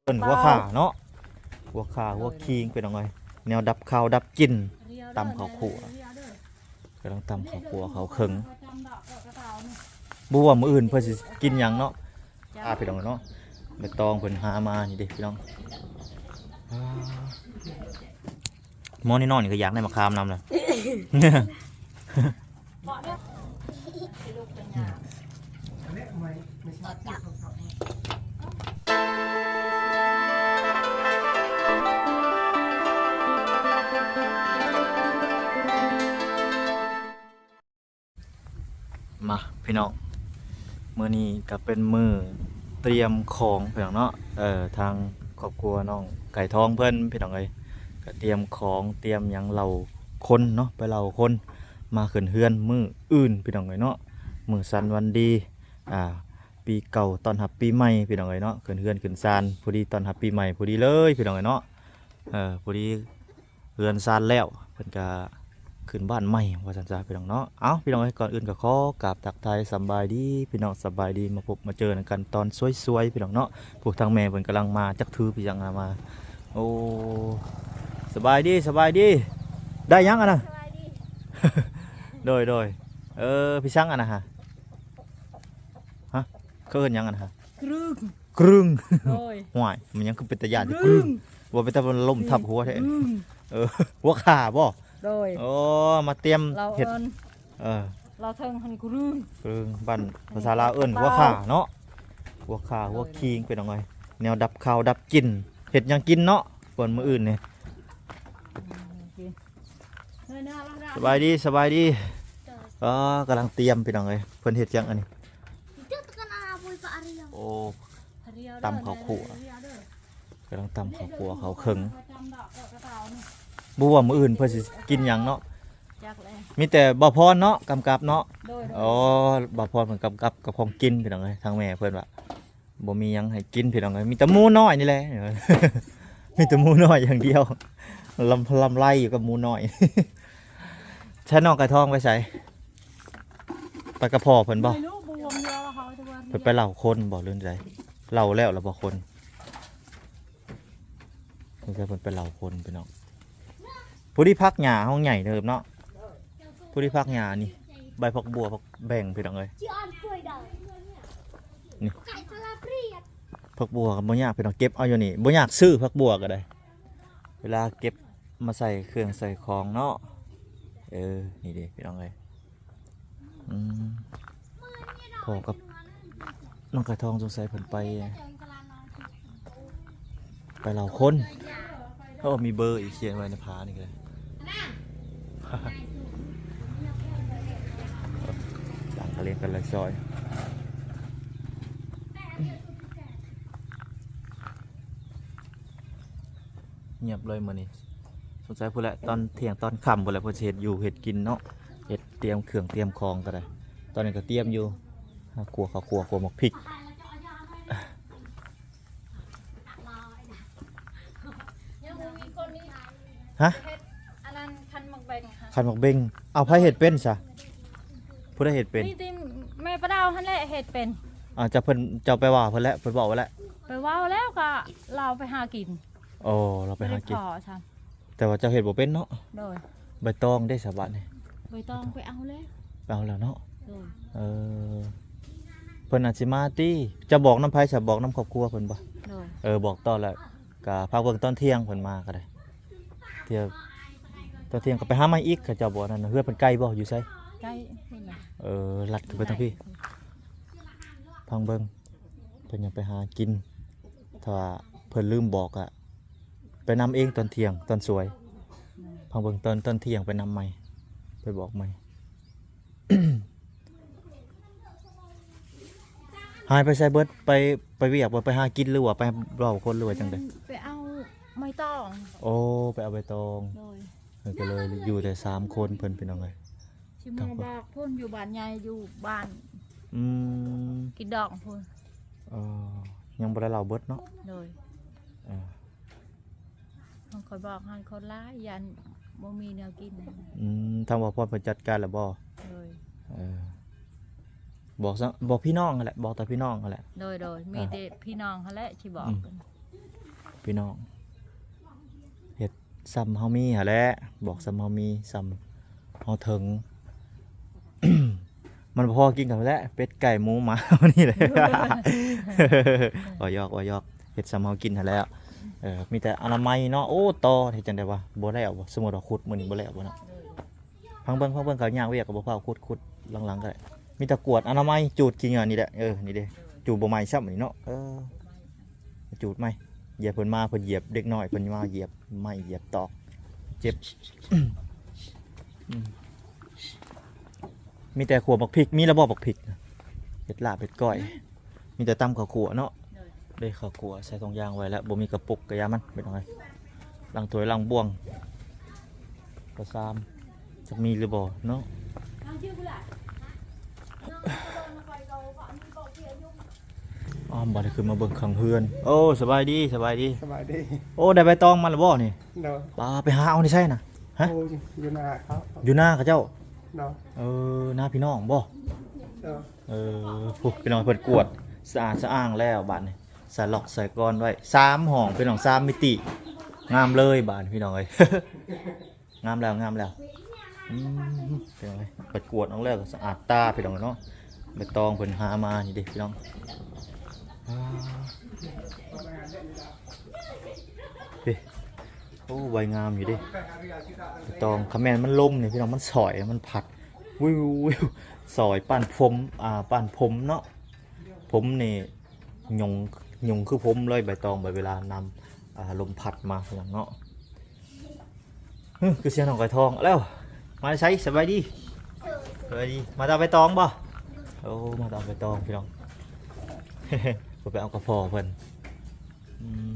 ເອີ້ນຫົວຂ່າເນາະ ຫົວຂ່າຫົວຄີງ ພີ່ນ້ອງເອີຍ ແນວດັບຄາວດັບກິ່ນ ຕຳເຂົ້າຂົ້ວ ກຳລັງຕຳເຂົ້າຂົ້ວເຂົ້າເຄິ່ງ ບໍ່ຮູ້ວ່າມື້ອື່ນເພິ່ນຊິກິນຫຍັງເນາະ ອ່າ ພີ່ນ້ອງເນາະ ໃບຕອງເພິ່ນຫາມານີ້ເດ້ພີ່ນ້ອງ ອ່າ ໝໍ້ນ້ອຍໆນີ້ກໍຢາກໄດ້ໝາກຂາມນຳແຫຼະ. ມາພີ່ນ້ອງ ມື້ນີ້ກໍເປັນມື້ຕຽມຂອງພີ່ນ້ອງເນາະ ເອີ ທາງຄອບຄົວນ້ອງໄກ່ທອງເພິ່ນພີ່ນ້ອງເອີຍ ກໍຕຽມຂອງຕຽມຫຍັງເຫຼົ່າຄົນເນາະ ໄປເຫຼົ່າຄົນ ມາຂຶ້ນເຮືອນມື້ອື່ນພີ່ນ້ອງເອີຍເນາະ ມື້ສັນວັນດີ ອ່າ ປີເກົ່າຕ້ອນຮັບປີໃໝ່ພີ່ນ້ອງເອີຍເນາະ ຂຶ້ນເຮືອນຂຶ້ນຊານ ພໍດີຕ້ອນຮັບປີໃໝ່ພໍດີເລີຍພີ່ນ້ອງເອີຍເນາະ ເອີ ພໍດີ ເຮືອນຊານແລ້ວ ເພິ່ນກະຂຶ້ນບ້ານໃໝ່ວ່າຊັ້ນຊະພີ່ນ້ອງເນາະ ເອົ້າ ພີ່ນ້ອງເອີຍ ກ່ອນອື່ນກໍຂໍກາບທັກທາຍສຳບາຍດີພີ່ນ້ອງ ສະບາຍດີ ມາພົບມາເຈີນຳກັນຕອນສວຍໆ ພີ່ນ້ອງເນາະ ຜູ້ທາງແມ່ເພິ່ນກຳລັງມາ ຈັກຖືໄປຫຍັງນະມາ ໂອ້ ສະບາຍດີ ສະບາຍດີ ໄດ້ຫຍັງອັນນະ ສະບາຍດີ ໂດຍ ໂດຍ ເອີ ພີ່ສັງອັນນະຫະ ຮະ ເຂົາເອີ້ນຫຍັງອັນນະຫະ ກຶ່ງ ກຶ່ງ ໂດຍ ຫ້ວຍ ມັນຫຍັງຄືເປັນຕາຢ້ານ ກຶ່ງ ກຶ່ງ ບໍ່ເປັນຕາລົມທັບຫົວແທ້ ກຶ່ງ ເອີ ຫົວຂ້າບໍ່ ໂດຍ ໂອ້ ມາຕຽມເຮັດ ເອີ ລາວເທິງຫັ້ນກຶ່ງ ກຶ່ງ ບ້ານພາສາລາວເອີ້ນຫົວຂ້າເນາະ ຫົວຂ້າຫົວຄີງ ພີ່ນ້ອງເອີຍ ແນວດັບຄາວດັບກິ່ນ ເຮັດຫຍັງກິນເນາະ ກ່ອນມື້ອື່ນນີ້ ສະບາຍດີ ສະບາຍດີ ເອີ ກຳລັງຕຽມພີ່ນ້ອງເອີຍ ເພິ່ນເຮັດຫຍັງອັນນີ້ ໂອ້ ຕຳເຂົ້າຂົ້ວ ກຳລັງຕຳເຂົ້າຂົ້ວເຂົ້າເຄິ່ງ ບໍ່ຮູ້ວ່າມື້ອື່ນເພິ່ນຊິກິນຫຍັງເນາະ ມີແຕ່ບ່າວພອນເນາະ ກຳກັບເນາະ ໂອ້ ບ່າວພອນເພິ່ນກຳກັບກັບຂອງກິນ ພີ່ນ້ອງເອີຍ ທາງແມ່ເພິ່ນວ່າ ບໍ່ມີຫຍັງໃຫ້ກິນພີ່ນ້ອງເອີຍ ມີແຕ່ໝູນ້ອຍນີ້ແຫຼະ ມີແຕ່ໝູນ້ອຍຢ່າງດຽວ ລຳ ລຳໄລຢູ່ກັບໝູນ້ອຍ ໃຊ້ນ້ອງໄກ່ທອງໄປໃສ ໄປກັບພໍ່ເພິ່ນບໍ່ ເພິ່ນໄປເຫຼົ່າຄົນບໍ່ ຫຼືໃດ ເຫຼົ່າແລ້ວລະບໍ່ຄົນ ສົງໄສເພິ່ນໄປເຫຼົ່າຄົນພີ່ນ້ອງ ຜູ້ທີ່ຜັກຫຍ້າເຮົາໃຫຍ່ເຕີບເນາະ ຜູ້ທີ່ຜັກຫຍ້ານີ້ ໃບຜັກບົວ ຜັກແບງພີ່ນ້ອງເອີຍ ນີ້ ຜັກບົວກໍບໍ່ຍາກພີ່ນ້ອງ ເກັບເອົາຢູ່ນີ້ ບໍ່ຍາກຊື້ຜັກບົວກໍໄດ້ ເວລາເກັບມາໃສ່ເຄື່ອງໃສ່ຂອງເນາະ ເອີ ນີ້ເດ້ພີ່ນ້ອງເອີຍ ອືມ ພໍ່ກັບນ້ອງກະທອງສົງໄສເພິ່ນໄປ ໄປເລົ່າຄົນ ໂອ້ ມີເບີອີກຂຽນໄວ້ໃນຜ້ານີ້ກໍໄດ້ ຕ່າງກະລຽນກັນລະຊອຍ. ງຽບເລີຍມື້ນີ້ ສົງໄສພຸ້ນແຫຼະ ຕອນທ່ຽງຕອນຄ່ຳພຸ້ນແຫຼະ ເພິ່ນຊິເຮັດຢູ່ເຮັດກິນເນາະ ເຮັດຕຽມເຄື່ອງຕຽມຂອງກໍໄດ້ ຕອນນີ້ກໍຕຽມຢູ່ ຫາຂົ້ວເຂົ້າ ຂົ້ວ ຂົ້ວໝາກພິກ ຮະ ອັນນັ້ນ ຄັນໝາກເບັງ ເອົາ ໃຜເຮັດເປັນຊະ ຜູ້ໃດເຮັດເປັນ ມີແຕ່ແມ່ປາດາວຫັ້ນແຫຼະເຮັດເປັນ ອ່າ ເຈົ້າ ເພິ່ນ ເຈົ້າໄປວ່າເພິ່ນແຫຼະ ເພິ່ນເວົ້າແລ້ວ ໄປເວົ້າແລ້ວກໍລາວໄປຫາກິນ ໂອ້ ລາວໄປຫາກິນ ແຕ່ວ່າເຈົ້າເຮັດບໍ່ເປັນເນາະ ໂດຍ ໃບຕອງເດ້ສະບາດນີ້ ໃບຕອງໄປເອົາແລ້ວ ໄປເອົາແລ້ວເນາະ ໂດຍ ເອີ ເພິ່ນອາດຊິມາຕິ ເຈົ້າບອກນຳໃຜຊະ ບອກນຳຄອບຄົວເພິ່ນບໍ່ ໂດຍ ເອີ ບອກຕໍ່ແລ້ວ ກະພາເບິ່ງຕອນທ່ຽງເພິ່ນມາກໍໄດ້ ທ່ຽງ ຕອນທ່ຽງກໍໄປຫາໃໝ່ອີກ ເຂົາເຈົ້າບໍ່ນັ້ນ ເຮືອນເພິ່ນໄກບໍ່ ຢູ່ໃສ ໃກ້ພຸ້ນນະ ເອີ ລັດຂຶ້ນໄປທາງພີ້ ພັງເບິ່ງ ເພິ່ນຍັງໄປຫາກິນ ຖ້າເພິ່ນລືມບອກກະໄປນຳເອງຕອນທ່ຽງ ຕອນສວຍ ພັງເບິ່ງຕອນ ຕອນທ່ຽງໄປນຳໃໝ່ ໄປບອກໃໝ່. ຫາຍໄປໃສເບິດ ໄປ ໄປວຽກບໍ່ ໄປຫາກິນ ຫຼືວ່າໄປເວົ້າຄົນ ຫຼືວ່າຈັ່ງໃດ ໄປເອົາໃບຕອງ ໂອ້ ໄປເອົາໃບຕອງ ໂດຍ ເພິ່ນກໍເລີຍຢູ່ແຕ່ສາມຄົນເພິ່ນ ພີ່ນ້ອງເອີຍ ຊິມາບອກເພິ່ນຢູ່ບ້ານໃຫຍ່ ຢູ່ບ້ານ ອືມ ກິນດອກພຸ້ນ ເອີ ຍັງບໍ່ໄດ້ເລົ່າເບິດເນາະ ໂດຍ ເອີ ຂ້ອຍບອກໃຫ້ຄົນຫຼາຍ ຢ້ານບໍ່ມີແນວກິນ ອືມ ທາງບ່າວພອນເພິ່ນຈັດການແລ້ວບໍ່ ໂດຍ ເອີ ບອກຊະ ບອກພີ່ນ້ອງຫັ້ນແຫຼະ ບອກແຕ່ພີ່ນ້ອງຫັ້ນແຫຼະ ໂດຍ ໂດຍ ມີແຕ່ພີ່ນ້ອງຫັ້ນແຫຼະຊິບອກ ອືມ ພີ່ນ້ອງ ເຮັດຊ່ຳເຮົາມີຫັ້ນແຫຼະ ບອກຊ່ຳເຮົາມີ ຊ່ຳເຮົາເຖິງ ມັນບໍ່ພໍກິນກັນແຫຼະ ເປັດໄກ່ໝູໝານີ້ແຫຼະ ເວົ້າຢອກ ເວົ້າຢອກ ເຮັດຊ່ຳເຮົາກິນຫັ້ນແຫຼະ ເອີ ມີແຕ່ອະນາໄມເນາະ ໂອ້ ຕໍ່ເຮັດຈັ່ງໃດວະ ບໍ່ແລ້ວບໍ່ ສົມມຸດວ່າຂຸດມື້ນີ້ບໍ່ແລ້ວບໍ່ເນາະ ພັງເບິ່ງ ພັງເບິ່ງ ເຂົາຍ່າງວຽກກໍບໍ່ຟ້າວຂຸດ ຂຸດຫຼັງໆກໍໄດ້ ມີແຕ່ກວດອະນາໄມ ຈູດຂີ້ເຫຍື້ອນີ້ແຫຼະ ເອີ ນີ້ເດ້ ຈູດບໍ່ໄໝ້ຊ້ຳນີ້ເນາະ ເອີ ຈູດໃໝ່ ຢ້ານເພິ່ນມາ ເພິ່ນຢຽບເດັກນ້ອຍ ເພິ່ນມາຢຽບໄມ້ຢຽບຕອກ ເຈັບ ອືມ ມີແຕ່ຂົ້ວບັກພິກ ມີລະບໍ່ບັກພິກ ເຮັດລາບເຮັດກ້ອຍ ມີແຕ່ຕຳເຂົ້າຂົ້ວເນາະ ໂດຍ ເດ້ເຂົ້າຂົ້ວໃສ່ຖົງຢາງໄວ້ແລ້ວ ບໍ່ມີກະປຸກກະຢ່າມັນ ເປັນຫຍັງ ລ້າງຖ້ວຍລ້າງບ່ວງ ກະຊາມ ຈັກມີຫຼືບໍ່ເນາະ ອໍ ບັດນີ້ຂຶ້ນມາເບິ່ງຂ້າງເຮືອນ ໂອ້ ສະບາຍດີ ສະບາຍດີ ສະບາຍດີ ໂອ້ ໄດ້ໃບຕອງມາແລ້ວບໍ່ນີ້ ໂດຍ ປາ ໄປຫາເອົາໃນໃສນະ ຮະ ໂອ້ ຢູ່ນາເຂົາ ຢູ່ນາເຂົາເຈົ້າ ໂດຍ ເອີ ນາພີ່ນ້ອງບໍ່ ໂດຍ ເອີ ພຸ້ນ ພີ່ນ້ອງ ເພິ່ນກວດສະອາດສະອ້າງແລ້ວບາດນີ້ ໃສ່ລັອກໃສ່ກອນໄວ້ ສາມຫ້ອງ ພີ່ນ້ອງ ສາມມິຕິ ງາມເລີຍບາດນີ້ ພີ່ນ້ອງເອີຍ ງາມແລ້ວ ງາມແລ້ວ ອືມ ພີ່ນ້ອງເອີຍ ໄປກວດເອົາແລ້ວກໍສະອາດຕາ ພີ່ນ້ອງເນາະ ໃບຕອງເພິ່ນຫາມານີ້ເດ້ ພີ່ນ້ອງ ອາ ເດ້ ໂອ້ ໃບງາມຢູ່ເດ້ ໃບຕອງ ຄັນແມ່ນມັນລົມນີ້ ພີ່ນ້ອງ ມັນສອຍ ມັນພັດ ວິວໆ ສອຍ ປານຜົມ ອາ ປານຜົມເນາະ ຜົມນີ້ ຍຸງ ຍຸງຄືຜົມເລີຍ ໃບຕອງ ໃບເວລານຳ ອາ ລົມພັດມາ ພີ່ນ້ອງເນາະ ຮຶ ຄືສຽງນ້ອງໄກ່ທອງແລ້ວ ມາແຕ່ໃສ ສະບາຍດີ ສະບາຍດີ ມາຕາມໃບຕອງບໍ່ ໂອ້ ມາຕາມໃບຕອງ ພີ່ນ້ອງ ເພິ່ນໄປເອົາກັບພໍ່ເພິ່ນ ອືມ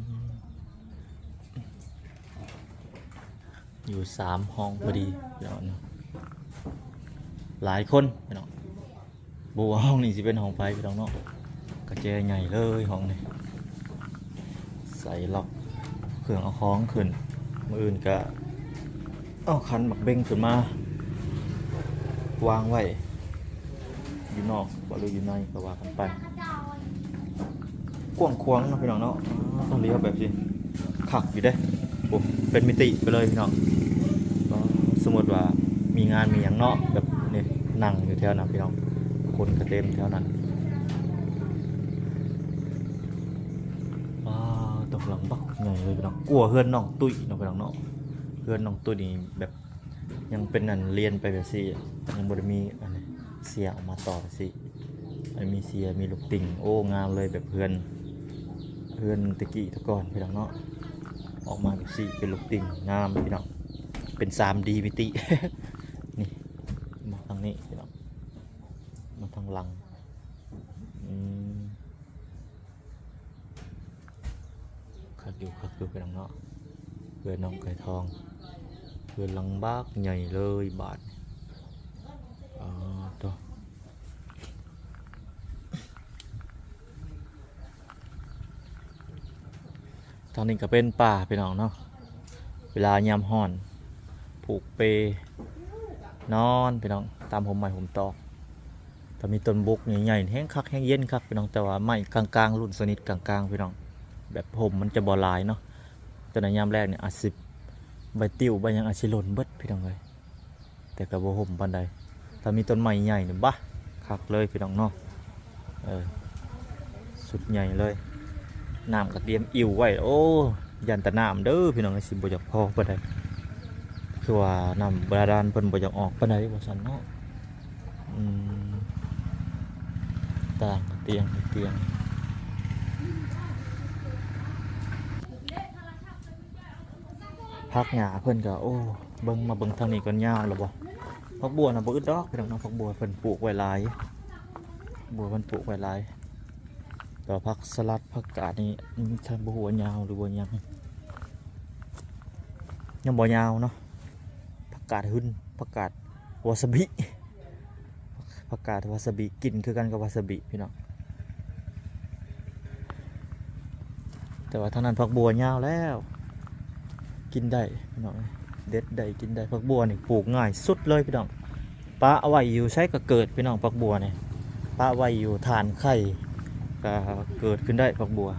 ຢູ່ສາມຫ້ອງພໍດີ ພີ່ນ້ອງ ຫຼາຍຄົນ ພີ່ນ້ອງ ບໍ່ຮູ້ວ່າຫ້ອງນີ້ຊິເປັນຫ້ອງໃຜ ພີ່ນ້ອງເນາະ ກະແຈໃຫຍ່ເລີຍຫ້ອງນີ້ ໃສ່ລັອກເຄື່ອງເອົາຂອງຂຶ້ນ ມື້ອື່ນກະເອົາຂັນໝາກເບັງຂຶ້ນມາວາງໄວ້ ຢູ່ນອກບໍ່ ຫຼືຢູ່ໃນກໍວ່າກັນໄປ ກວ້າງຂວາງເນາະ ພີ່ນ້ອງເນາະ ຕ້ອງລ້ຽວແບບນີ້ ຄັກຢູ່ເດ້ ໂອ້ ເປັນມິຕິໄປເລີຍ ພີ່ນ້ອງ ກໍສົມມຸດວ່າມີງານມີຫຍັງເນາະ ແບບນີ້ ນັ່ງຢູ່ແຖວນັ້ນ ພີ່ນ້ອງ ຄົນກໍເຕັມແຖວນັ້ນ ວ້າວ ຕົກຫຼັງບັກໃຫຍ່ເລີຍ ພີ່ນ້ອງ ກວ່າເຮືອນນ້ອງຕຸ້ຍເນາະ ພີ່ນ້ອງເນາະ ເຮືອນນ້ອງຕຸ້ຍນີ້ແບບ ຍັງເປັນອັນລຽນໄປແບບຊີ້ ຍັງບໍ່ໄດ້ມີອັນເສຍອອກມາຕໍ່ແບບຊີ້ ອັນມີເສຍ ມີລູກຕິ່ງ ໂອ້ ງາມເລີຍ ແບບເຮືອນ ເຮືອນແຕ່ກີ້ແຕ່ກ່ອນ ພີ່ນ້ອງເນາະ ອອກມາແບບຊີ້ ເປັນລູກຕິ່ງ ງາມ ພີ່ນ້ອງ ເປັນສາມດີມິຕິ ນີ້ ມາທາງນີ້ ພີ່ນ້ອງ ມາທາງຫຼັງ ອືມ ຄັກຢູ່ ຄັກຢູ່ ພີ່ນ້ອງເນາະ ເຮືອນນ້ອງໄກ່ທອງ ເຮືອນຫຼັງບັກໃຫຍ່ເລີຍບາດນີ້ ອໍ ໂທ້ ທາງນີ້ກໍເປັນປ່າ ພີ່ນ້ອງເນາະ ເວລາຍາມຮ້ອນ ຜູກເປ ນອນ ພີ່ນ້ອງ ຕາມຮົ່ມໄມ້ຮົ່ມຕອກ ຖ້າມີຕົ້ນບົກໃຫຍ່ໆ ແຮງຄັກແຮງເຢັນຄັກ ພີ່ນ້ອງ ແຕ່ວ່າໄມ້ກາງໆ ລຸ້ນຊະນິດກາງໆ ພີ່ນ້ອງ ແບບຮົ່ມມັນຈະບໍ່ຫຼາຍເນາະ ແຕ່ໃນຍາມແລງນີ້ອາດຊິ ໃບຕິ້ວໃບຫຍັງອາດຊິຫຼົ່ນເບິດ ພີ່ນ້ອງເອີຍ ແຕ່ກໍບໍ່ຮົ່ມປານໃດ ຖ້າມີຕົ້ນໄມ້ໃຫຍ່ນີ້ ບາ ຄັກເລີຍ ພີ່ນ້ອງເນາະ ເອີ ຊຸດໃຫຍ່ເລີຍ ນ້ຳກໍຕຽມອິ້ວໄວ້ ໂອ້ ຢ້ານແຕ່ນ້ຳເດີ ພີ່ນ້ອງເອີຍ ຊິບໍ່ຢາກພໍປານໃດ ຄືວ່ານ້ຳບາດານເພິ່ນບໍ່ຢາກອອກປານໃດວ່າຊັ້ນເນາະ ອືມ ຕ່າງຕຽງ ຕຽງ ຜັກຫຍ້າເພິ່ນກໍ ໂອ້ ເບິ່ງ ມາເບິ່ງທາງນີ້ກ່ອນ ຍາວແລ້ວບໍ່? ຜັກບົວນະບໍ່ອຶດດອກ ພີ່ນ້ອງເນາະ ຜັກບົວເພິ່ນປູກໄວ້ຫຼາຍ ບົວເພິ່ນປູກໄວ້ຫຼາຍ ແຕ່ວ່າຜັກສະຫຼັດ ຜັກກາດນີ້ ອືມ ບໍ່ຮູ້ວ່າຍາວຫຼືບໍ່ຫຍັງ ຍັງບໍ່ຍາວເນາະ ຜັກກາດຫຶ່ນ ຜັກກາດວາຊາບິ ຜັກກາດວາຊາບິ ກິນຄືກັນກັບວາຊາບິ ພີ່ນ້ອງ ແຕ່ວ່າທາງນັ້ນຜັກບົວຍາວແລ້ວ ກິນໄດ້ພີ່ນ້ອງ ເດັດໄດ້ກິນໄດ້ ຜັກບົວນີ້ປູກງ່າຍສຸດເລີຍພີ່ນ້ອງ ປະໄວ້ຢູ່ໃສກໍເກີດພີ່ນ້ອງ ຜັກບົວນີ້ ປະໄວ້ຢູ່ຖ່ານໄຂ່ກໍເກີດຂຶ້ນໄດ້ຜັກບົວ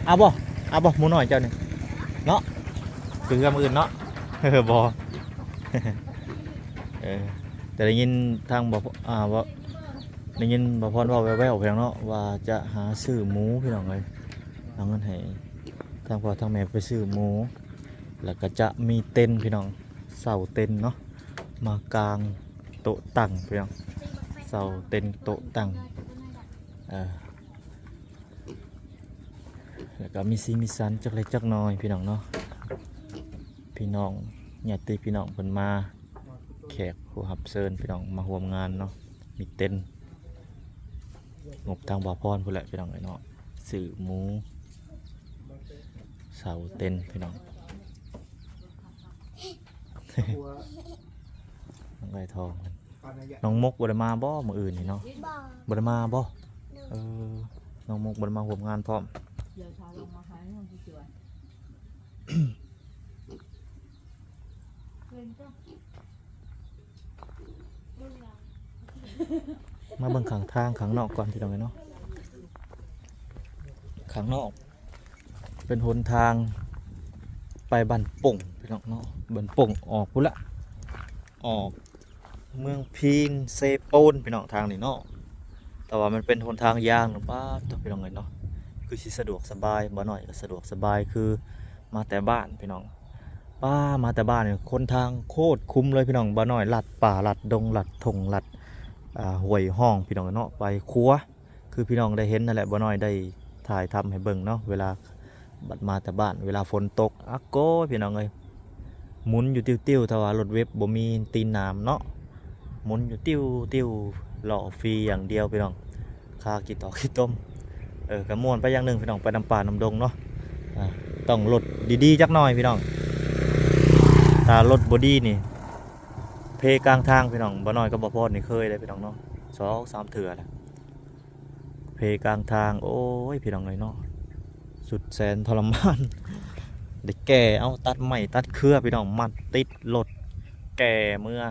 ເອົາບໍ່ ເອົາບໍ່ ໝູນ້ອຍເຈົ້ານີ້ເນາະ ຄືເຮືອນມື້ອື່ນເນາະ ເອີ ບໍ່ ເອີ ແຕ່ໄດ້ຍິນທາງບໍ່ ອ່າ ວ່າ ໄດ້ຍິນບ່າວພອນເວົ້າແວ່ວໆ ພີ່ນ້ອງເນາະ ວ່າຈະຫາຊື້ໝູ ພີ່ນ້ອງເອີຍ ເອົາເງິນໃຫ້ທາງພໍ່ທາງແມ່ໄປຊື້ໝູ ແລ້ວກໍຈະມີເຕັນ ພີ່ນ້ອງ ເຊົ່າເຕັນເນາະ ມາກາງໂຕະຕັ່ງ ພີ່ນ້ອງ ເຊົ່າເຕັນໂຕະຕັ່ງ ເອີ ແລ້ວກໍມີສີມີສັນຈັກເລັກຈັກນ້ອຍ ພີ່ນ້ອງເນາະ ພີ່ນ້ອງ ຍາດຕິພີ່ນ້ອງເພິ່ນມາ ແຂກຜູ້ຮັບເຊີນ ພີ່ນ້ອງ ມາຮ່ວມງານເນາະ ມີເຕັນ ງົບທາງບ່າວພອນພຸ້ນແຫຼະ ພີ່ນ້ອງເອີຍເນາະ ຊື້ໝູ ເຊົ່າເຕັນ ພີ່ນ້ອງ ນ້ອງໄກ່ທອງ ນ້ອງມົກບໍ່ໄດ້ມາບໍ່ມື້ອື່ນນີ້ເນາະ ບໍ່ ບໍ່ໄດ້ມາບໍ່ ໂດຍ ເອີ ນ້ອງມົກບໍ່ໄດ້ມາຮ່ວມງານພ້ອມ ດຽວເຊົ້າລົງມາຫານ້ອງຊິຈວຍ ມາເບິ່ງຂ້າງທາງຂ້າງນອກກ່ອນ ພີ່ນ້ອງເອີຍເນາະ ຂ້າງນອກ ເປັນຫົນທາງໄປບ້ານປົງ ພີ່ນ້ອງເນາະ ບ້ານປົງອອກພຸ້ນລະ ອອກເມືອງພີນເຊໂປນ ພີ່ນ້ອງ ທາງນີ້ເນາະ ແຕ່ວ່າມັນເປັນຫົນທາງຢາງ ປາດໂທ້ ພີ່ນ້ອງເອີຍເນາະ ຄືຊິສະດວກສະບາຍ ບ່າວນ້ອຍກໍສະດວກສະບາຍ ຄືມາແຕ່ບ້ານ ພີ່ນ້ອງ ປ້າ ມາແຕ່ບ້ານນີ້ ຫົນທາງໂຄດຂຸມເລີຍ ພີ່ນ້ອງ ບ່າວນ້ອຍລັດປ່າລັດດົງລັດທົ່ງລັດ ອ່າ ຫ້ວຍຮ່ອງ ພີ່ນ້ອງເນາະ ໄປຂົວ ຄືພີ່ນ້ອງໄດ້ເຫັນນັ້ນແຫຼະ ບ່າວນ້ອຍໄດ້ຖ່າຍທຳໃຫ້ເບິ່ງເນາະ ເວລາບັດມາແຕ່ບ້ານ ເວລາຝົນຕົກ ອາໂກຍ ພີ່ນ້ອງເອີຍ ໝຸນຢູ່ຕິ້ວໆ ຖ້າວ່າລົດເວັບບໍ່ມີຕີນໜາມເນາະ ໝຸນຢູ່ຕິ້ວໆ ລໍ້ຟຣີຢ່າງດຽວ ພີ່ນ້ອງ ຄາຂີ້ຕົມຂີ້ຕົມ ເອີ ກໍມ່ວນໄປຢ່າງໜຶ່ງ ພີ່ນ້ອງ ໄປນຳປ່ານຳດົງເນາະ ອ່າ ຕ້ອງລົດດີໆ ຈັກໜ່ອຍ ພີ່ນ້ອງ ຖ້າລົດບໍ່ດີນີ້ ເພກາງທາງ ພີ່ນ້ອງ ບ່າວນ້ອຍກັບບ່າວພອນນີ້ເຄີຍເດ້ ພີ່ນ້ອງເນາະ ສອງສາມເທື່ອລະ ເພກາງທາງ ໂອ້ຍ ພີ່ນ້ອງເອີຍເນາະ ສຸດແສນທໍລະມານ ໄດ້ແກ່ເອົາຕັດໄມ້ຕັດເຄືອ ພີ່ນ້ອງ ມັດຕິດລົດ ແກ່ເມືອ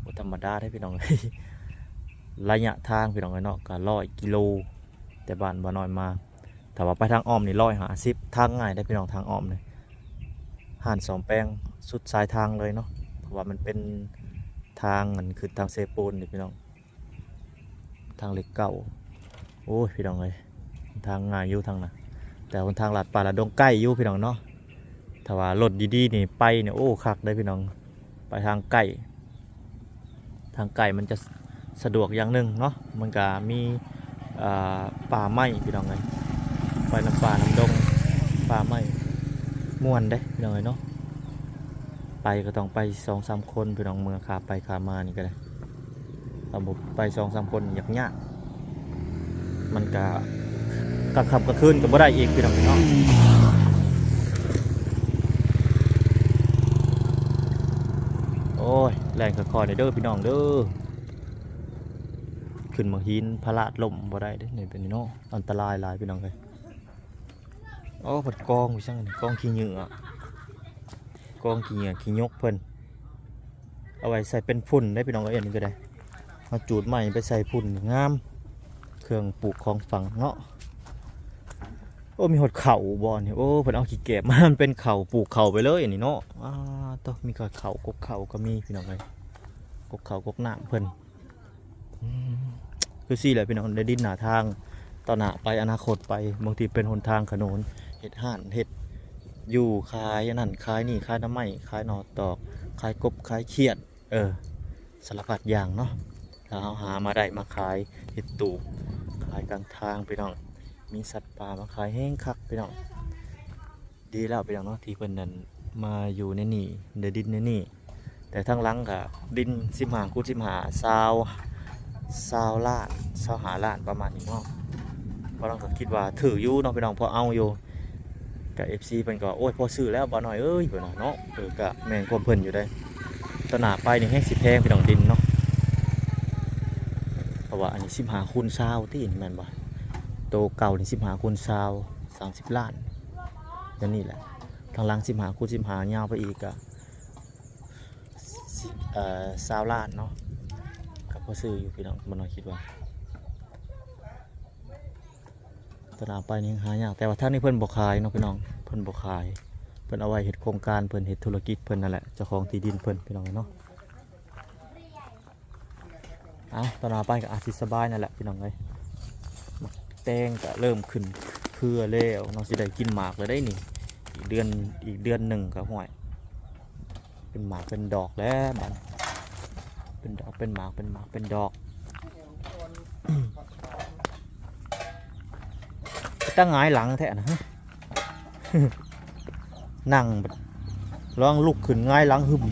ບໍ່ທຳມະດາເດ້ ພີ່ນ້ອງເອີຍ ໄລຍະທາງ ພີ່ນ້ອງເອີຍເນາະ ກໍຮ້ອຍກິໂລ ແຕ່ບ້ານບ່າວນ້ອຍມາ ຖ້າວ່າໄປທາງອ້ອມນີ້ຮ້ອຍຫ້າສິບ ທາງງ່າຍເດ້ ພີ່ນ້ອງ ທາງອ້ອມນີ້ ຮ້ານສ້ອມແປງສຸດສາຍທາງເລີຍເນາະ ເພາະວ່າມັນເປັນທາງ ອັນ ຂຶ້ນທາງເຊໂປນນີ້ ພີ່ນ້ອງ ທາງເລກເກົ້າ ໂອ້ຍ ພີ່ນ້ອງເອີຍ ທາງງ່າຍຢູ່ທາງນັ້ນ ແຕ່ຫົນທາງລັດປ່າລັດດົງໃກ້ຢູ່ ພີ່ນ້ອງເນາະ ຖ້າວ່າລົດດີໆນີ້ໄປນີ້ ໂອ້ ຄັກເດ້ພີ່ນ້ອງ ໄປທາງໃກ້ ທາງໃກ້ມັນຈະສະດວກຢ່າງໜຶ່ງເນາະ ມັນກະມີ ເອີ ປ່າໄມ້ ພີ່ນ້ອງເອີຍ ໄປນຳປ່ານຳດົງ ປ່າໄມ້ ມ່ວນເດ້ ພີ່ນ້ອງເອີຍເນາະ ໄປກໍຕ້ອງໄປສອງສາມຄົນ ພີ່ນ້ອງ ເມືອຂາໄປຂາມານີ້ກໍໄດ້ ຖ້າບໍ່ໄປສອງສາມຄົນຍາກໆ ມັນກະກາງຄ່ຳກາງຄືນກໍບໍ່ໄດ້ອີກ ພີ່ນ້ອງເນາະ ໂອ້ຍ ແລ່ນຄ່ອຍໆເດີພີ່ນ້ອງເດີ ຂຶ້ນໝາກຫີນພະລາດລົ້ມບໍ່ໄດ້ເດ້ ນີ້ເປັນເນາະ ອັນຕະລາຍຫຼາຍ ພີ່ນ້ອງເອີຍ ໂອ້ ເພິ່ນກອງຢູ່ຊັ້ນ ກອງຂີ້ເຫຍື້ອ ກອງຂີ້ເຫຍື້ອຂີ້ຍົກເພິ່ນ ເອົາໄວ້ໃສ່ເປັນຝຸ່ນໄດ້ພີ່ນ້ອງເອີຍ ອັນນີ້ກໍໄດ້ ເຮົາຈູດໄມ້ໄປໃສ່ຝຸ່ນງາມ ເຄື່ອງປູກຂອງຝັງເນາະ ໂອ້ ມີຮອດເຂົ້າບໍ່ນີ້ ໂອ້ ເພິ່ນເອົາຂີ້ແກບມາ ມັນເປັນເຂົ້າ ປູກເຂົ້າໄປເລີຍອັນນີ້ເນາະ ອ້າ ໂທ້ ມີກະເຂົ້າ ກົກເຂົ້າກໍມີພີ່ນ້ອງເອີຍ ກົກເຂົ້າກົກນ້ຳເພິ່ນ ອືມ ຄືຊີ້ແຫຼະພີ່ນ້ອງ ໄດ້ດິນໜ້າທາງ ຕໍ່ໜ້າໄປ ອະນາຄົດໄປ ບາງທີເປັນຫົນທາງຂະໜົນ ເຮັດຮ້ານ ເຮັດຢູ່ ຂາຍອັນນັ້ນຂາຍນີ້ ຂາຍໜໍ່ໄມ້ ຂາຍໜໍ່ຕອກ ຂາຍກົບ ຂາຍຂຽດ ເອີ ສາລະພັດຢ່າງເນາະ ຖ້າເຮົາຫາມາໄດ້ມາຂາຍ ເຮັດຕູບຂາຍກາງທາງ ພີ່ນ້ອງ ມີສັດປ່າມາຂາຍ ແຮງຄັກພີ່ນ້ອງ. ດີແລ້ວພີ່ນ້ອງເນາະ ທີ່ເພິ່ນນັ້ນມາຢູ່ໃນນີ້ ໄດ້ດິນໃນນີ້ ແຕ່ທາງຫຼັງກະດິນສິບຫ້າຄູນສິບຫ້າ ຊາວ ຊາວລ້ານ ຊາວຫ້າລ້ານ ປະມານນີ້ເນາະ ພວກເຮົາກະຄິດວ່າຖືກຢູ່ເນາະພີ່ນ້ອງ ພໍເອົາຢູ່ ກະເອັຟຊີເພິ່ນກໍວ່າ ໂອ້ຍ ພໍຊື້ແລ້ວບ່າວນ້ອຍເອີຍ ເພິ່ນວ່າເນາະ ເອີ ກະແມ່ນຄວາມເພິ່ນຢູ່ເດ້ ຕໍ່ໜ້າໄປນີ້ແຮງຊິແພງພີ່ນ້ອງ ດິນເນາະ ເພາະວ່າອັນນີ້ສິບຫ້າຄູນຊາວຕິ ແມ່ນບໍ່ ໂຕເກົ່ານີ້ສິບຫ້າຄູນຊາວ ສາມສິບລ້ານ ແນວນີ້ແຫຼະ ທາງຫຼັງສິບຫ້າຄູນສິບຫ້າ ຍາວໄປອີກກະ ເອີ ຊາວລ້ານເນາະ ກໍພໍຊື້ຢູ່ພີ່ນ້ອງ ບໍ່ນ້ອຍຄິດວ່າ ແ ຕະຫຼາດໄປນີ້ຫາຍາກ ແຕ່ວ່າທາງນີ້ເພິ່ນບໍ່ຂາຍເນາະພີ່ນ້ອງ ເພິ່ນບໍ່ຂາຍ ເພິ່ນເອົາໄວ້ເຮັດໂຄງການ ເພິ່ນເຮັດທຸລະກິດເພິ່ນນັ້ນແຫຼະ ເຈົ້າຂອງທີ່ດິນເພິ່ນ ພີ່ນ້ອງເອີຍເນາະ. ເອົາ ຕະຫຼາດໄປກໍອາດຊິສະບາຍນັ້ນແຫຼະພີ່ນ້ອງເອີຍ. ໝາກແຕງກໍເລີ່ມຂຶ້ນເຄືອແລ້ວເນາະ ຊິໄດ້ກິນໝາກແລ້ວເດ້ນີ້ ອີກເດືອນ ອີກເດືອນໜຶ່ງກໍ ຫ້ວຍ ເປັນໝາກເປັນດອກແລ້ວບັດ ເປັນດອກເປັນໝາກ ເປັນໝາກເປັນດອກ. ຕາຫງາຍຫຼັງແທ້ນະ ນັ່ງລອງລຸກຂຶ້ນຫງາຍຫຼັງຫຶ້ມ.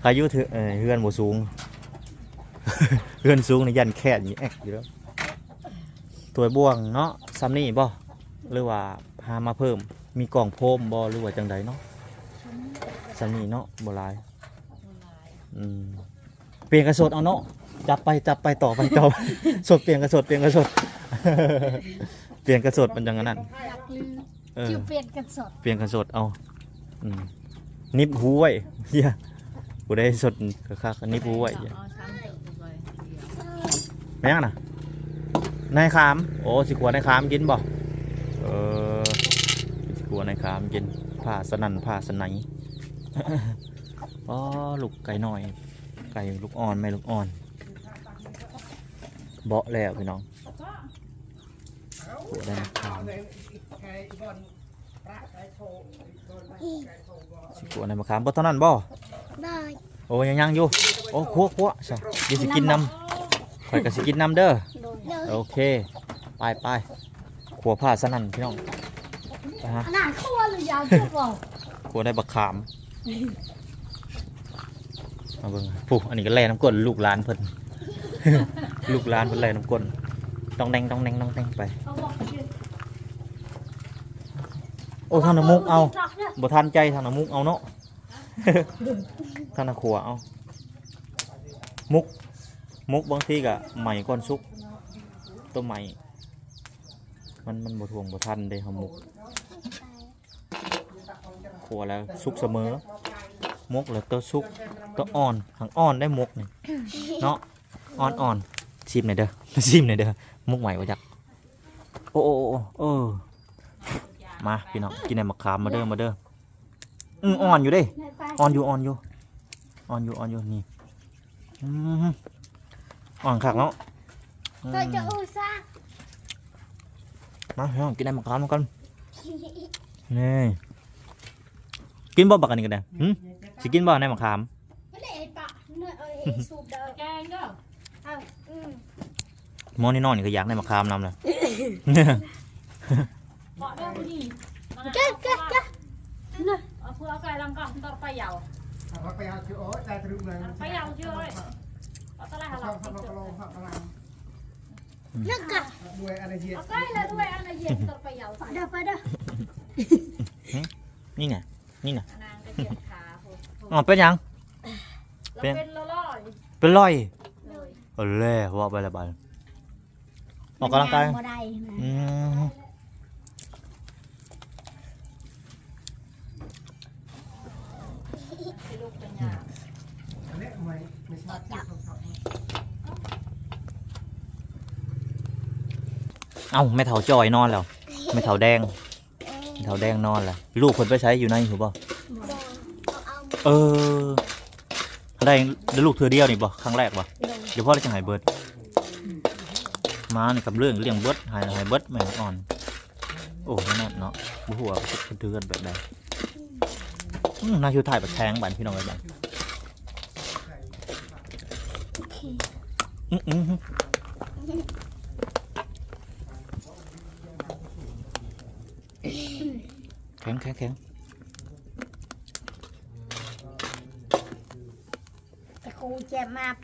ຂາຍຢູ່ເທື່ອ ເອີ ເຮືອນບໍ່ສູງ ເຮືອນສູງນີ້ຢ້ານແຄນຢູ່ແອັກຢູ່ແລ້ວ. ຖ້ວຍບ່ວງເນາະ ສ່ຳນີ້ບໍ່ ຫຼືວ່າຫາມາເພີ່ມ? ມີກ້ອງໂຟມບໍ່ ຫຼືວ່າຈັ່ງໃດເນາະ? ສ່ຳນີ້ເນາະ ບໍ່ຫຼາຍ. ອືມ ປ່ຽນກະສົດເອົາເນາະ ຈັບໄປ ຈັບໄປ ຕໍ່ໄປ ຕໍ່ໄປ ສົດ ປ່ຽນກະສົດ ປ່ຽນກະສົດ ປ່ຽນກະສົດ ມັນຈັ່ງອັນນັ້ນ ຢາກລື ເອີ ຊິປ່ຽນກັນສົດ ປ່ຽນກັນສົດ ເອົາ ອືມ ໜິບຫູໄວ້ ເຮີ້ຍ ຜູ້ໃດສົດຄັກໆ ໜິບຫູໄວ້ ເອົາຊ້ຳຕື່ມໄວ້ ແມ່ນຫຍັງນະ? ໃນຂາມ ໂອ້ ຊິຂົ້ວໃນຂາມກິນບໍ່? ເອີ ຊິຂົ້ວໃນຂາມກິນ ພ້າສະໜັ່ນພ້າສະໄນ. ອໍ ລູກໄກ່ນ້ອຍ ໄກ່ລູກອ່ອນ ແມ່ລູກອ່ອນ ເບາະແລ້ວພີ່ນ້ອງ. ຂົ້ວໄດ້ມະຂາມ ຊິຂົ້ວໄດ້ມະຂາມ ບໍ່ເທົ່ານັ້ນບໍ່? ໂດຍ ໂອ້ ຍັງ ຍັງຢູ່ ໂອ້ ຂົ້ວ ຂົ້ວຊະ ດຽວຊິກິນນຳ ຂ້ອຍກໍຊິກິນນຳເດີ. ໂດຍ ໂອເຄ ໄປ ໄປ ຂົ້ວພ້າສະໜັ່ນພີ່ນ້ອງ ໄປຫາ ອັນນັ້ນຂົ້ວຫຼືຢາວຈຸບໍ່? ຂົ້ວໄດ້ບັກຂາມ. ມາເບິ່ງ ຜູ້ ອັນນີ້ກໍແລ່ນຳກົ້ນ ລູກຫຼານເພິ່ນ ລູກຫຼານເພິ່ນແລ່ນຳກົ້ນ ຕ້ອງແດ່ງ ຕ້ອງແດ່ງ ຕ້ອງແດ່ງໄປ. ໂອ້ ທາງນ້ຳມຸກເອົາ ບໍ່ທັນໃຈ ທາງນ້ຳມຸກເອົາເນາະ ທາງນ້ຳຂົ້ວເອົາ. ໝົກ ໝົກບາງທີກໍໄໝ້ກ່ອນສຸກ ໂຕໄໝ້ ມັນ ມັນບໍ່ທ່ວງບໍ່ທັນເດ້ ເຮົາໝົກ. ຂົ້ວແລ້ວສຸກສະເໝີ ໝົກແລ້ວໂຕສຸກ ໂຕອ່ອນ ຫາງອ່ອນໄດ້ໝົກນີ້ເນາະ ອ່ອນໆ. ຊີມແດ່ເດີ ຊີມແດ່ເດີ ໝົກໃໝ່ບໍ່ຈັກ. ໂອ້ ໂອ້ ໂອ້ ເອີ ມາພີ່ນ້ອງ ກິນໃນໝາກຂາມ ມາເດີ ມາເດີ. ອືມ ອ່ອນຢູ່ເດ້ ອ່ອນຢູ່ ອ່ອນຢູ່ ອ່ອນຢູ່ ອ່ອນຢູ່ ນີ້. ອືມ ອ່ອນຄັກເນາະ ອືມ ມາພີ່ນ້ອງ ກິນໃນໝາກຂາມນຳກັນ ນີ້. ກິນບໍ່ບັກອັນນີ້ກໍໄດ້ ຫຶ ຊິກິນບໍ່ໃນໝາກຂາມ? ແກງເດີ ເອົາ ອືມ ໝໍນີ້ນ້ອຍນີ້ກໍຢາກໃນໝາກຂາມນຳແຫຼະ. ເກະ ເກະ ເກະ ເອົາເພື່ອເອົາໄກ່ລັງກ່ອນ ຕໍ່ໄປເຍົາ ເອົາຕະໄລຫາລາວ ອືມ ເອົາໄກ່ລະດ້ວຍອັນນະເຢັນ ຕໍ່ໄປເຍົາ ໄປເດີ ໄປເດີ. ຫຶ ນີ້ນະ ນີ້ນະ ນາງກໍເຈັບຂາ ອໍ ເປັນຫຍັງ? ເປັນ ເປັນລອຍ ເປັນລອຍ ໂດຍ ເອົາແລ້ວ ເວົ້າໄປແລ້ວບາດ ອອກກຳລັງກາຍ ຍ່າງບໍ່ໄດ້ນະ ອືມ ເອົ້າ ແມ່ເຖົ້າຈ່ອຍນອນແລ້ວ ແມ່ເຖົ້າແດງ ເຖົ້າແດງນອນລະ ລູກເພິ່ນໄປໃສ ຢູ່ໃນພຸ້ນບໍ່? ບໍ່ ເອີ ໄດ້ລູກເທື່ອດຽວນີ້ບໍ່? ຄັ້ງແລກບໍ່? ໂດຍ ດຽວພໍແລ້ວຈັ່ງໃຫ້ເບິດ ໝານີ້ກຳເລື່ອງລ້ຽງເບິດ ໃຫ້ ໃຫ້ເບິດແມ່ອ່ອນ. ໂອ້ ແມ່ນເນາະ ບໍ່ຮູ້ວ່າເພິ່ນຖືເຮືອນແບບໃດ. ອືມ ນາຢູ່ທ້າຍບັກແທງບາດພີ່ນ້ອງເອີຍບາດ ໂອເຄ ອືມ ອືມ ແຂງ ແຂງ ແຂງ ຕະຄູເຈັບມາກ.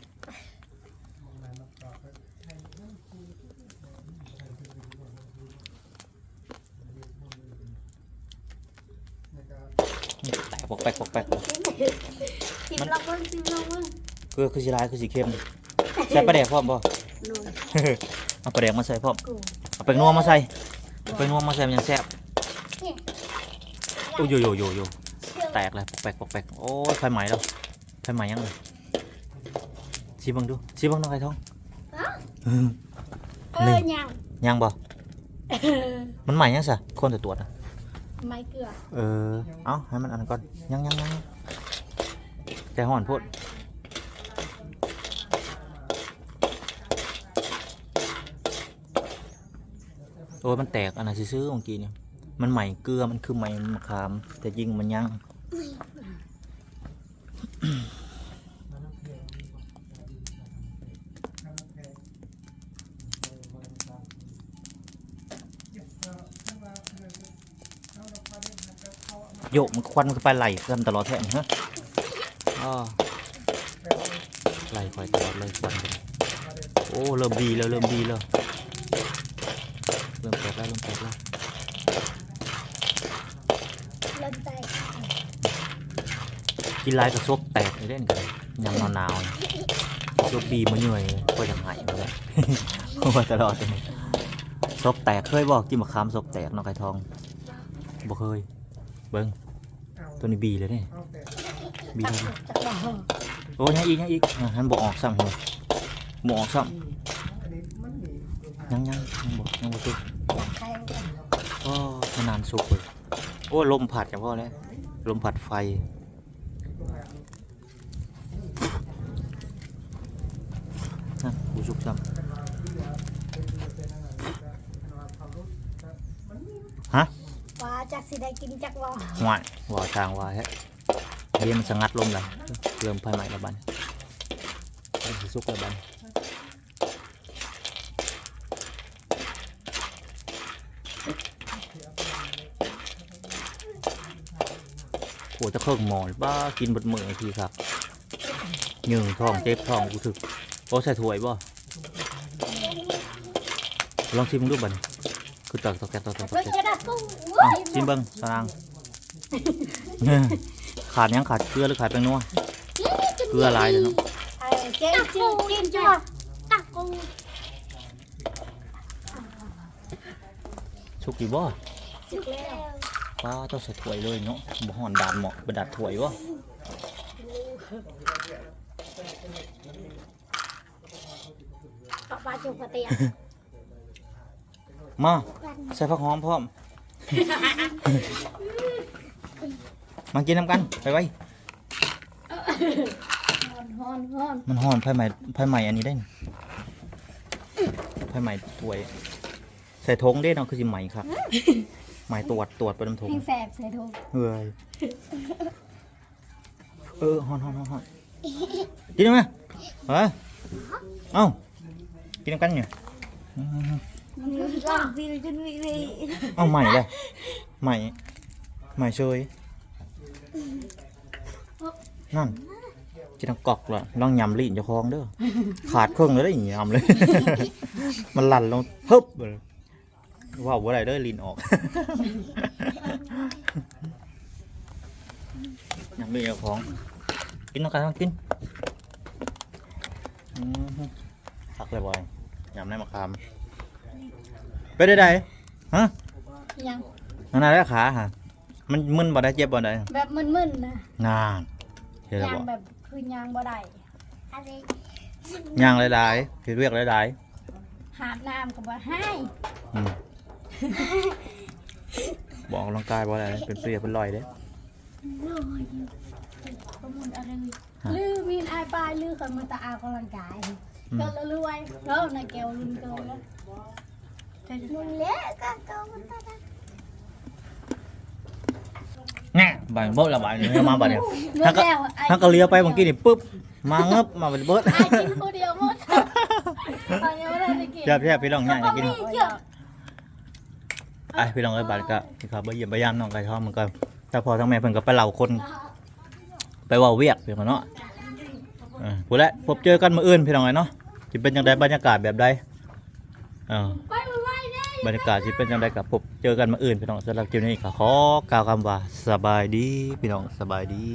ແຕກປອກແປກ ປອກແປກ ຊິມລອງເບິ່ງ ຊິມລອງເບິ່ງ ຄື ຄືຊິຫຼາຍ ຄືຊິເຄັມ. ໃສ່ປາແດກພ້ອມບໍ່? ໂດຍ ເອົາປາແດກມາໃສ່ພ້ອມ ໂອ້ ເອົາແປ້ງນົວມາໃສ່ ເອົາແປ້ງນົວມາໃສ່ມັນຈັ່ງແຊບ. ໂອ້ຍ ໂຢ ໂຢ ໂຢ ແຕກແລ້ວ ປອກແປກ ປອກແປກ. ໂອ້ຍ ໄຟໄໝ້ແລ້ວ ໄຟໄໝ້ຫຍັງເລີຍ? ຊິເບິ່ງດູ ຊິເບິ່ງນ້ອງໄກ່ທອງ. ຮະ? ເອີ ນີ້ ຫຍັງ? ຍັງບໍ່? ມັນໄໝ້ຫຍັງຊະ? ຄົນຈະຕວດນະ ໄໝ້ເກືອ. ເອີ ເອົາ ໃຫ້ມັນອັນນັ້ນກ່ອນ. ຍັງໆໆ ໃຈຮ້ອນໂພດ. ໂອ້ຍ ມັນແຕກອັນນັ້ນຊື່ໆ ເມື່ອກີ້ນີ້ ມັນໄໝ້ເກືອ. ມັນຄືໄໝ້ມະຂາມ ແຕ່ຈິງມັນຍັງ. ໂຍກ ມັນຄວັນມັນຄືໄປໄລ່ກັນຕະຫຼອດແທ້ນີ້ ຮະ. ອໍ ໄລ່ຂ້ອຍຕະຫຼອດເລີຍ ຄວັນ. ໂອ້ ເລີ່ມບີແລ້ວ ເລີ່ມບີແລ້ວ ເລີ່ມແຕກແລ້ວ ເລີ່ມແຕກແລ້ວ. ເລີ່ມແຕກ. ກິນຫຼາຍກະສົບແຕກເດ້ນີ້ ກະໄດ້ຍາມໜາວໆ ສົບບີມາເຫຍື່ອຍ ຂ້ອຍຢາກໄຫ້ເລີຍ ຫົວຕະຫຼອດ. ສົບແຕກ ເຄີຍບໍ່? ກິນມະຂາມສົບແຕກ ນ້ອງໄກ່ທອງ ບໍ່ເຄີຍ. ເບິ່ງ ໂຕນີ້ບີແລ້ວເດ້ ບີແລ້ວເດ້. ໂອ້ ຍັງອີກ ຍັງອີກ. ອ່າ ມັນບໍ່ອອກຊ້ຳ ບໍ່ອອກຊ້ຳ. ຍັງ ຍັງ ຍັງບໍ່ ຍັງບໍ່ສຸກ. ໂອ້ ມັນນານສຸກເວີຍ. ໂອ້ ລົມພັດກະພໍແລ້ວ ລົມພັດໄຟ. ນະ ບໍ່ສຸກຊ້ຳ. ຮະ? ວ່າຈັກຊິໄດ້ກິນຈັກບໍ່? ຫວ້າຍ ວ່າທາງວ່າແທ້. ດຽວມັນສະຫງັດລົງລະ ເລີ່ມໄຟໄໝ້ລະບາດນີ້ ເລີ່ມຊິສຸກລະບາດນີ້. ໂຫ ຈະເຄິ່ງໝໍ້ ປ້າ ກິນເບິດມື້ ຄືຄັກ. ຍືງທ້ອງ ເຈັບທ້ອງ ກູຖືກ. ໂອ້ ໃສ່ຖ້ວຍບໍ່? ລອງຊີມເບິ່ງດູບາດນີ້ ຄືຕອກຕອກແຕກ ຕອກຕອກແຕກ. ເອົ້າ ຊີມເບິ່ງ ສາວນາງ. ຂາດຫຍັງ? ຂາດເກືອ ຫຼື ຂາດແປ້ງນົວ? ເກືອຫຼາຍເດ້ເນາະ. ເອີ ເກັ່ງ ຕະກູ ຈີນ ຈີນ ຕະກູ. ສຸກຢູ່ບໍ່? ສຸກແລ້ວ. ປ້າ ເຈົ້າໃສ່ຖ້ວຍເລີຍເນາະ ບໍ່ຮ້ອນດາດໝໍ້ ບໍ່ດາດຖ້ວຍບໍ່? ປະປາຈຸກກະຕຽ. ມາ ໃສ່ຜັກຫອມພ້ອມ. ມາກິນນຳກັນ ໄປໄວ. ຮ້ອນໆໆ. ມັນຮ້ອນ ໄຟໄໝ້ ໄຟໄໝ້ອັນນີ້ໄດ໋ ໄຟໄໝ້ຖ້ວຍ. ໃສ່ຖົງເດ້ເນາະ ຄືຊິໄໝ້ຄັກ. ໄໝ້ຕວດ ຕວດໄປນຳຖົງ ແຮງແສບໃສ່ຖົງ. ເອີຍ ເອີ ຮ້ອນໆໆໆ. ກິນໄດ້ໄໝ? ເອີ ເອົ້າ ກິນນຳກັນນີ້. ອືມ ເອົ້າ ໄໝ້ເດ້ ໄໝ້ ໄໝ້ເຊີຍ. ນັ້ນ ກິນນຳກອກລະ ລອງຫຍ້ຳລີ້ນເຈົ້າຂອງເດີ. ຂາດເຄິ່ງແລ້ວເດ້ ຫຍ້ຳເລີຍ ມັນຫຼັ່ນລົງ ຮຶບ. ເວົ້າບໍ່ໄດ້ເດີ ລີ້ນອອກ. ຫຍ້ຳລີ້ນເຈົ້າຂອງ. ກິນນຳກັນ ກິນ. ອືມ ຄັກເລີຍບໍ່? ຫຍ້ຳໃນມະຂາມ. ເປັນໃດ? ຮະ? ຫຍັງ? ນັ້ນນະ ແລະ ຂາຫະ ມັນມຶນບໍ່ໄດ້ ເຈັບບໍ່ໄດ້? ແບບມຶນໆນະ. ນານ ເຫັນແລ້ວບໍ່? ຍ່າງແບບຄືຍ່າງບໍ່ໄດ້. ຍ່າງຫຼາຍໆ ເຮັດວຽກຫຼາຍໆ ຫາບນ້ຳກໍບໍ່ໃຫ້. ອືມ ບໍ່ອອກກຳລັງກາຍບໍ່ໄດ້ ເປັນເປ່ເປັນລອຍເດ້. ລອຍ ບໍ່ໝູນອະໄລ. ຮະ? ລືມີນອາຍປາຍ ລືເຂົາມາແຕ່ອອກກຳລັງກາຍ. ອືມ ກໍລະລວຍ ເຂົານະແກ້ວລຸນເກີນ. ແນ່ ບາດໂບະລະບາດນີ້ ມາບາດນີ້ ເບິດແລ້ວ ຫາກະ ຫາກະເຫຼືອໄປເມື່ອກີ້ນີ້ ປຶບ ມາເງີບ ມາເບິດ ອ້າຍກິນຜູ້ດຽວໝົດ ຂ້ອຍຍັງບໍ່ທັນໄດ້ກິນ. ແຊບໆ ພີ່ນ້ອງ ຍ່າງໄດ້ກິນ. ໄປ ພີ່ນ້ອງເອີຍ ບາດນີ້ກະຊິເຂົ້າໄປຢ້ຽມໄປຢາມນ້ອງໄກ່ທອງມັນກໍ ທັງພໍ່ທັງແມ່ເພິ່ນກໍໄປເລົ່າຄົນ ໄປເວົ້າວຽກ ພີ່ນ້ອງເນາະ. ເອີ ພຸ້ນແຫຼະ ພົບເຈີກັນມື້ອື່ນ ພີ່ນ້ອງເອີຍເນາະ ຊິເປັນຈັ່ງໃດ ບັນຍາກາດແບບໃດ. ເອີ ບັນຍາກາດຊິເປັນຈັ່ງໃດກໍພົບເຈີກັນມື້ອື່ນ ພີ່ນ້ອງ. ສຳລັບຄລິບນີ້ກໍຂໍກ່າວຄຳວ່າ ສະບາຍດີ ພີ່ນ້ອງ ສະບາຍດີ.